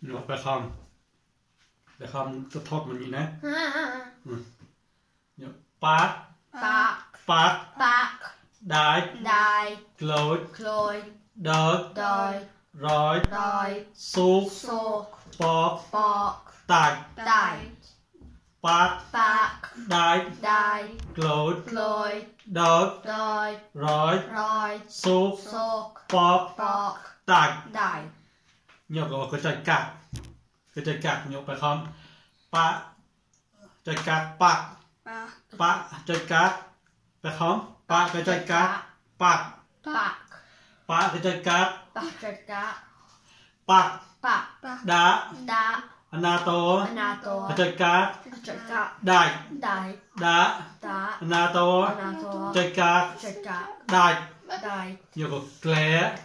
nhớ phải không tôi thốt mình gì nè nhớ bác đại clôi đợt rồi suốt bọc tạch bác đại clôi đợt rồi suốt bọc tạch nhớ có cái trái cạc nhớ phải không bác trái cạc bác trái cạc phải không bác cái trái cạc bác cái trái cạc bác đá anato cái trái cạc đại anato trái cạc đại nhiều có klé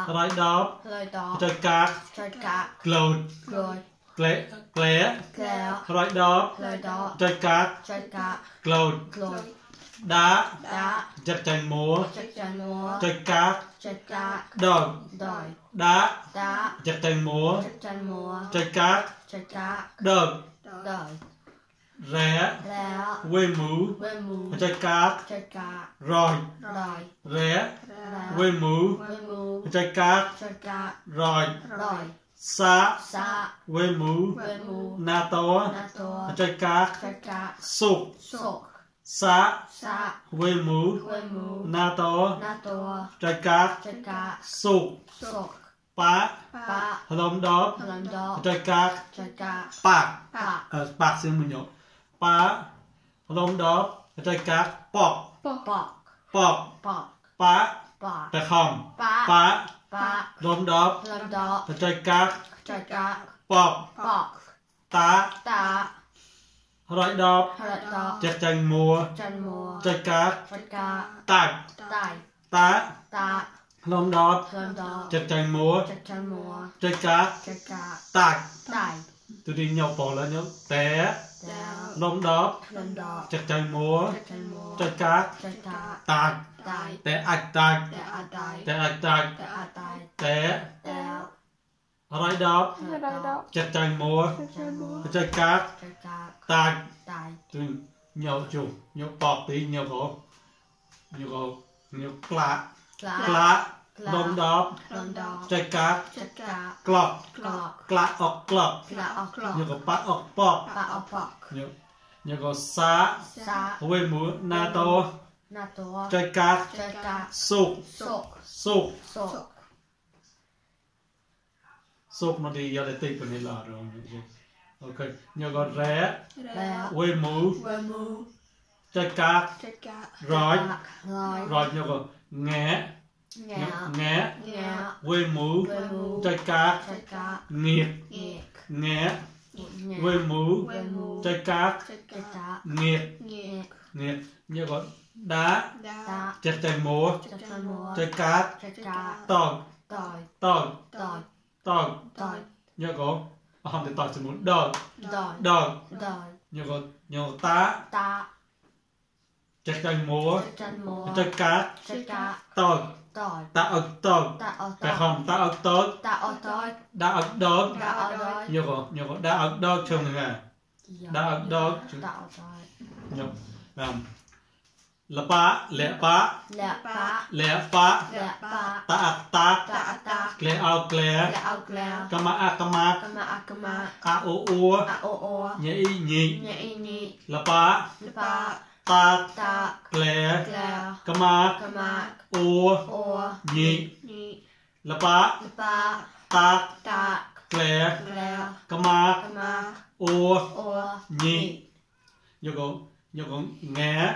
rồi đó trái cạc clone klé rồi đó trái cạc clone đá chắc chắn múa trái cạc đôi đá chắc chắn múa trái cạc đôi rẽ quê mũ trái cạc rồi rẽ quê mũ trái cạc rồi xa quê mũ nato trái cạc sụp xa quê mũ nato trái cạc sụp bác lom đóp trái cạc bạc xin mình nhớ bác lom đóp trái cạc bọc bác phải không bác lom đóp trái cạc bọc tá rồi đóp chắc chắn mua trái cạc tạch lom đóp chắc chắn mua trái cạc tạch tôi đi nhau bỏ là nhau té lom đóp chắc chắn mua trái cạc tạch té ạch tạch té rồi đóp chắc chắn mua trái cạc tạch nhau chủ nhau bọt tí nhau klá lom đóp trái cạc clock nhau có bát ọc bọt nhau có xa quê mũ nato trái cạc sụp nó đi giờ để tích vào này là rồi ok nhau có rẽ quê mũ trái cạc rồi nhau có nghe quê mũ trái cạc nghiệt nghe quê mũ trái cạc nghiệt nhau có đá chắc chắn múa trái cạc tỏi nhau có không thể tỏi chỉ muốn đợt nhau có tá chắc chắn múa trái cạc tỏi ta ớt phải không ta ớt đá ớt đớt nhiều có đá ớt đớt chung này nè đá ớt đớt nhiều là pa lẹ pa ta klẹ ao klẹ kama a o nhị là pa ta klẹ kama o nhị là pa ta klẹ kama o nhị nhiều có nghe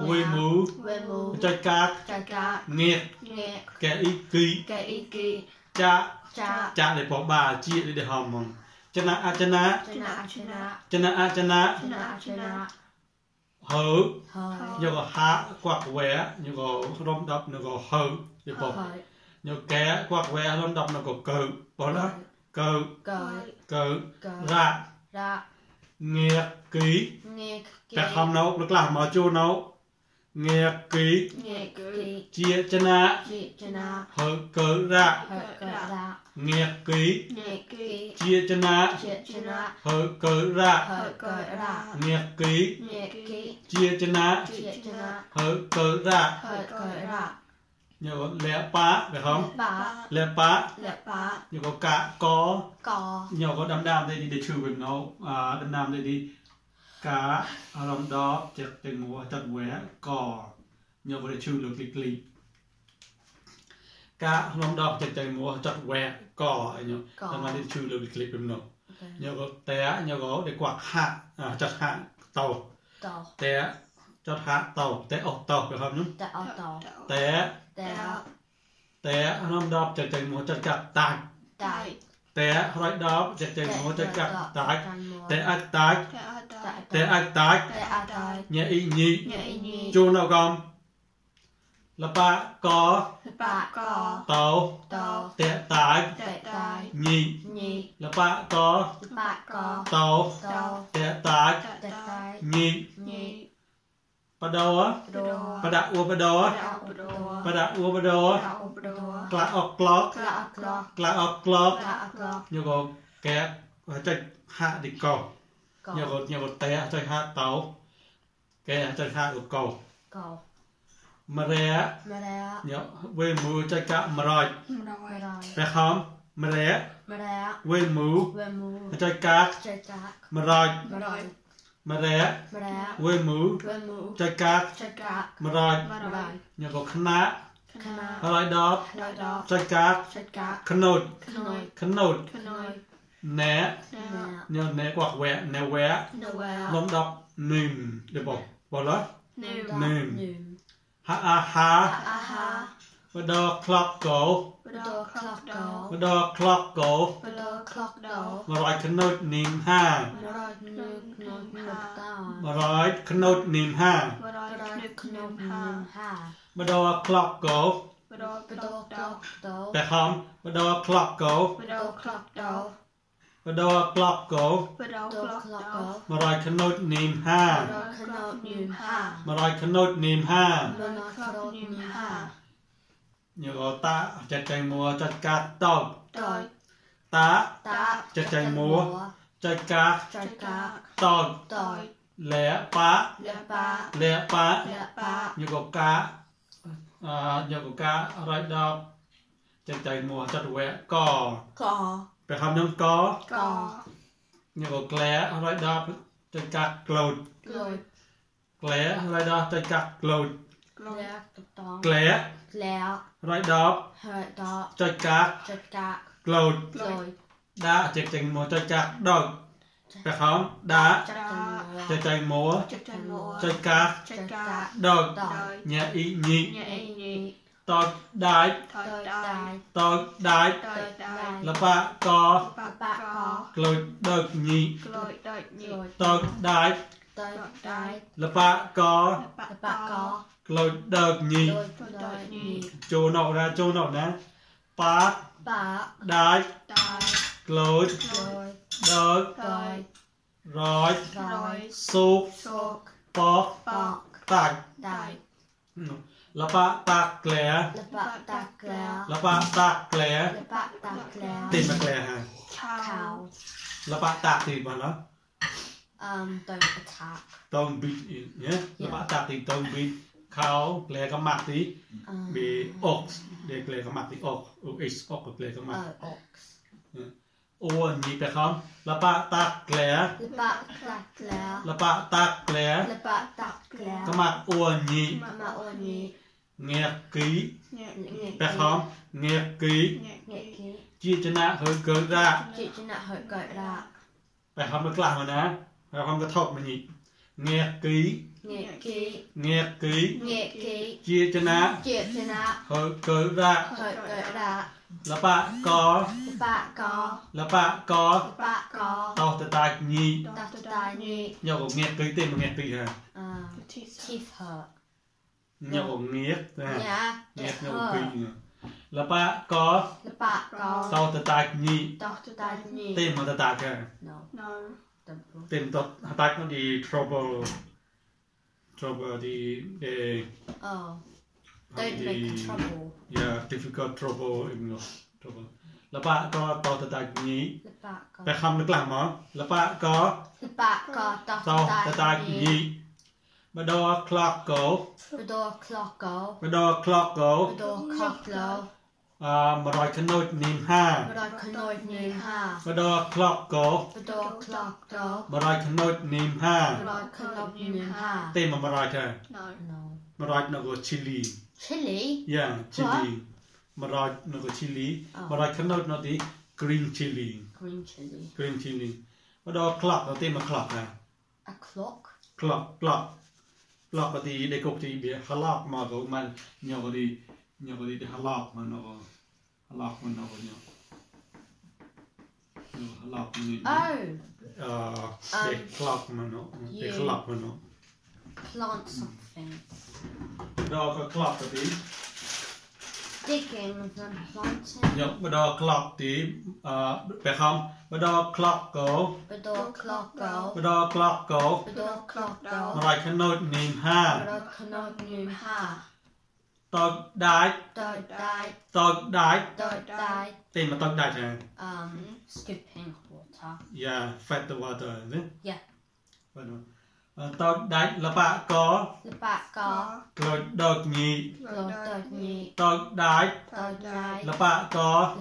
quê mũ trái cạc nghiệt kẻ ý kỳ cha để bỏ bà chia để hòm mong chana hở nhiều có hạ quạt vẽ nhiều có rôm đập nhiều có hở để bỏ nhiều kẻ quạt vẽ rôm đập nhiều có cờ bỏ đó cờ ra nghiệt ký phải không nấu được làm mà chua nấu nghe ký chia chana hở cỡ ra nghe ký chia chana hở cỡ ra nghe ký chia chana hở cỡ ra nhớ lẽ pá phải không lẽ pá nhớ có cả có nhớ có đam đây đi để trừ việc nó đam đây đi cá lòng đó chặt từng mùa chặt quẻ cò nhớ có để trừ được lịch cá lòng đó chặt từng mùa chặt quẻ cò nhớ đam để trừ được lịch bên nó nhớ có té nhớ có để quạt hạ chặt hạ tàu té chặt hạ tàu té ốc tàu phải không nhá té lòng đó chặt từng mùa chặt cặp tạt té rồi đó chặt từng mùa chặt cặp tạt té ác tát nhẹ ý nhị chu nào con là ba có tàu té tát nhị là ba có tàu té tát nhị bắt đầu á bắt đầu clock như có kẹt chạy hạ đi cầu nhờ có té chạy hạ tàu kẹt chạy hạ của cầu mà rẻ nhớ về mù chạy cả mà rồi phải không mà rẻ về mù chạy cả mà rồi mà rẻ về mù chạy cả mà rồi nhờ có khná rồi đó chạy cả khăn nốt né nhờ né quạt quẹ né quẹ lông đọc nìm để bỏ lót nìm ha và đo clock go mà rồi khăn nốt nìm ha mà rồi khăn nốt nìm ha mà đo clock go phải không mà đo clock go mà rồi khăn nốt nìm ha mà rồi khăn nốt nìm ha nhớ có ta chặt chanh mua chặt cát tàu ta chặt chanh mua chặt cát tàu lẻ pá nhớ có cá rồi đó chặt chanh mua chặt quẹ cò phải không nhớ có nhớ có klé rồi đó chặt cát clod klé rồi đó chặt cát clod klé rồi đó chạy cát clod đã chạy chạy múa chạy cát đôi phải không đã chạy chạy múa chạy cát đôi nhẹ ý nhị tôi đái là ba có clod đôi nhị tôi đái là ba có clod đôi nhị chỗ nào nè ba đái clod đôi rồi sụp bọc tạc là ba tạc lẻ tìm mà lẻ hả là ba tạc thì mà nó tông bịt nhé là ba tạc thì tông bịt khao lẻ cái mặt tí bị ốc để lẻ cái mặt tí ốc ốc lẻ cái mặt ô nhị phải không là ba tạc lẻ cái mặt ô nhị nghe ký phải không nghe ký chia cho nạ hơi cỡ ra phải không được làm rồi nè phải không có thọc mà nhị nghe ký chia cho nạ hơi cỡ ra là bạn có tao tự tài nhị nhau có nghe ký tên mà nghe ký hả nhau có nghe nhau có ký là bạn có tao tự tài nhị tên mà tự tài hả tên tốt tài nó đi trouble trouble the oh, don't make trouble. Yeah, difficult trouble trouble. Là bạn có to tự tại nhí. Phải không được làm món. Là bạn có to tự tại nhí. Bắt đầu clock go. Bắt đầu clock go. Mà rồi khăn nốt niềm ha. Bắt đầu clock go. Mà rồi khăn nốt niềm ha. Tên mà rồi thôi. Mà rồi nó có chili. Chili? Yeah, chili. Mà rồi nó có chili. Mà rồi khăn nốt nó thì green chili. Green chili. Bắt đầu clock nó tên mà clock à. A clock? Clock. Clock thì để cục thì bị halak mà có mà nhiều cái đi halak mà nó halak mà nó có nhiều halak để clock mà nó để halak mà nó plant something. Đó có clock thì digging and planting. Nhớ bắt đầu clock thì phải không? Bắt đầu clock go. Bắt đầu clock go. Mà lại khăn nốt niềm ha. Tog đái. Tên mà tog đái hả? Scooping water. Yeah, fetch the water, is it? Yeah. Tog đái là bạn có. Rồi đợt nhị. Tog đái là bạn có.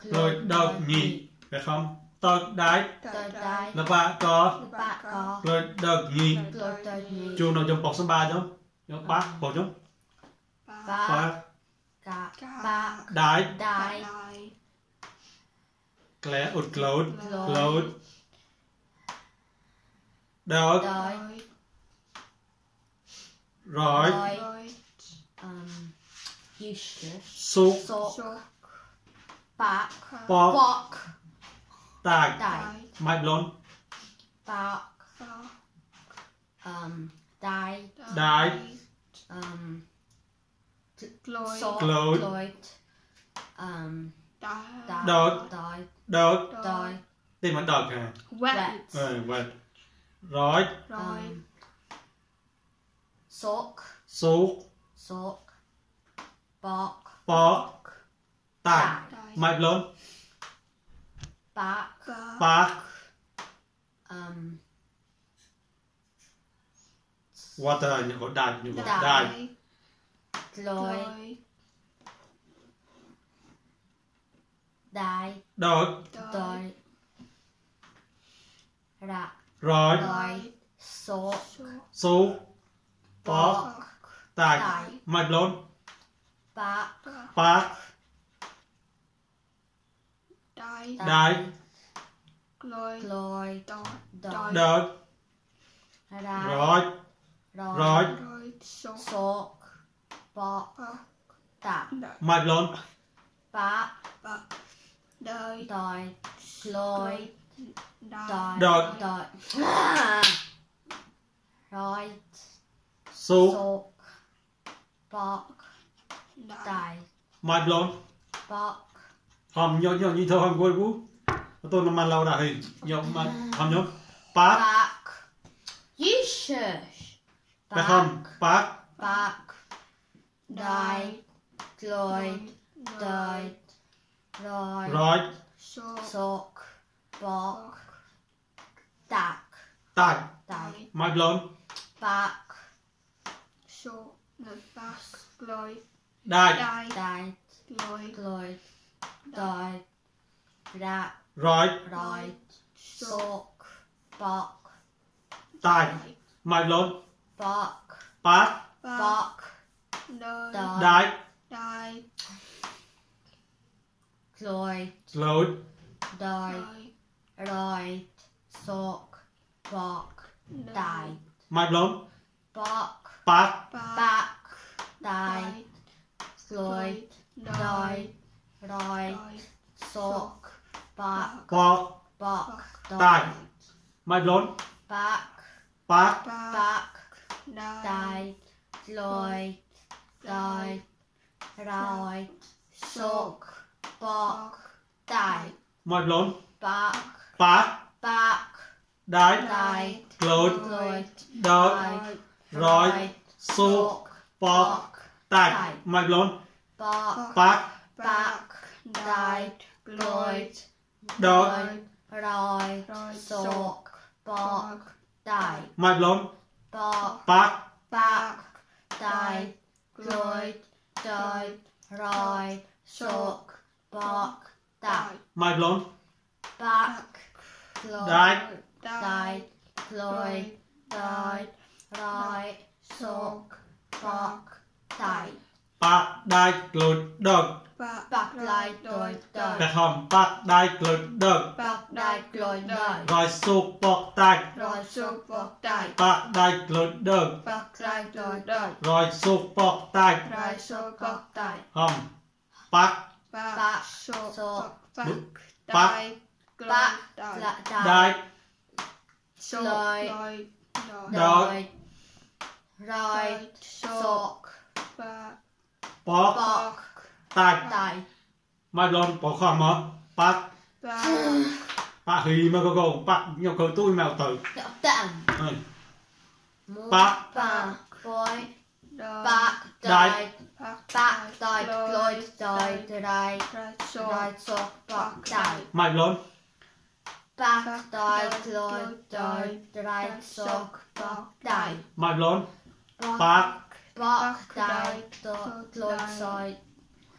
Rồi đợt nhị, phải không? Tog đái là bạn có. Rồi đợt nhị. Chú nó trong bọc số 3 chứ? Trong bác bọc chứ? Đái Klé ụt close đợt rồi sụp bọc tag mạch lôn đái close đợt tên mà đợt hả? Wet rồi sụp bọc tag mạch lôn bạc water những có đài đợt rồi sụp bọc tag mạch lôn bạc đài đợt rồi sụp bọc tag mạch lôn đợt sụp bọc tag mạch lôn hòm nhớ như thôi hòm quên vũ tôi làm lâu đã hình nhớ mà hòm nhớ bác you shush phải không bác đài rồi sụp bọc tag mạch lôn bạc đài rồi sụp bọc tag mạch lôn bác đài rồi sụp bọc tag mạch lôn bạc đài rồi sụp bọc tag mạch lôn bạc đài rồi sụp bọc tag mạch lôn bạc bác đài đợt rồi sụp bọc tạch mạch lộn bạc đại lôi đọt rồi sọc bọc đại mạch lộn bạc bạc đại lôi rồi sọc bọc đại mạch lộn bạc đại đại lôi rồi sọc bọc đại bạc đại lụt đọt bạc đại lôi กระทำปักได้กลุดเดิก bạc đại lôi đại รอยสุกปอกแตก rồi sọc bọc đại ปักได้กลุดเดิก bạc đại lôi đại รอยสุกปอกแตก rồi sọc bọc đại หอมปัก bạc sọc ปัก bạc ได้ lôi ดอก rồi sọc ปอก bọc แตก đại ไม่ร้อนปอกข้อมอปักปักหีมาก็โกงปักยกเขาตุ้ยแมวตื่น tặng ปัก bạc phôi bạc đại đại bạc đại lôi đại rồi sọc bọc đại ไม่ร้อน bạc đại lôi đại sọc bọc đại ไม่ร้อนปัก bọc đại lôi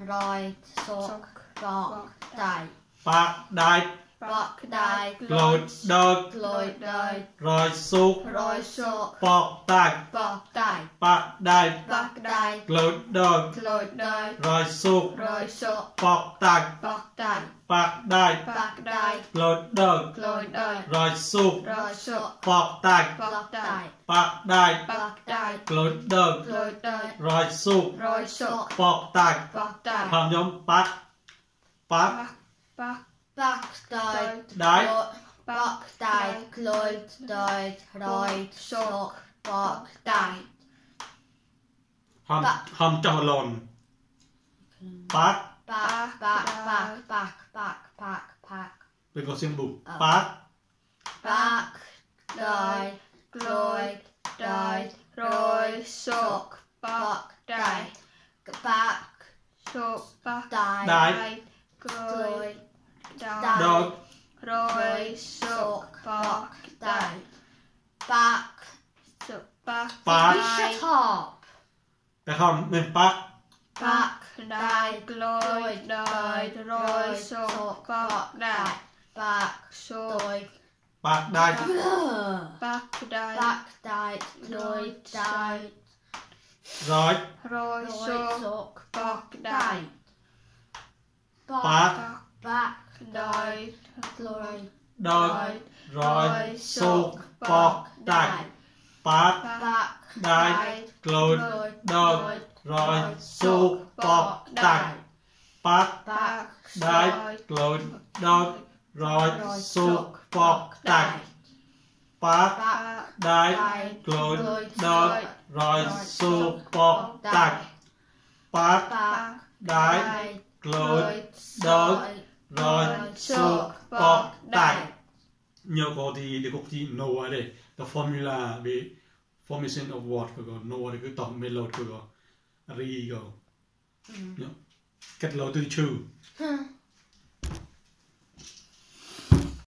rồi sọc bọc đại ปักได้ bọc đại กลุดเดิก lôi đại รอยสุก rồi sọc ปอกแตก bọc đại ปักได้ bọc đại กลุดเดิก lôi đại รอยสุก rồi sọc ปอกแตก bọc đại ปักได้ bọc đại กลุดเดิก lôi đại รอยสุก rồi sọc ปอกแตก bọc đại ปักได้ bọc đại กลุดเดิก lôi đại รอยสุก rồi sọc ปอกแตก bọc đại พร้อมยมปักปัก bọc đại ได้ bọc đại lôi đại rồi sọc bọc đại พร้อมจอหล่นปัก bạc เป็นกเสียงบุกปัก bạc đại lôi đại rồi sọc bọc đại bạc đại ได้ lôi ดอก rồi sọc bọc đại bạc ปัก shut up แต่คำเป็นปัก bạc đại lôi đại rồi sọc bọc đại bạc lôi ปักได้ bạc đại lôi đại ร้อย rồi sọc bọc đại ปัก bạc đại lôi ดอกร้อยสุกปอกแตกปัก bạc ได้กลุดดอกร้อยสุกปอกแตกปัก bạc ได้กลุดดอกร้อยสุกปอกแตกปัก ได้กลุดดอกร้อยสุกปอกแตกปัก ได้กลุดดอกร้อยสุกปอกแตกnhớ có thì để có gì know đấy the formula về formation of word của know thì cứ tổng melody của ri go nhớ kết lâu từ chữ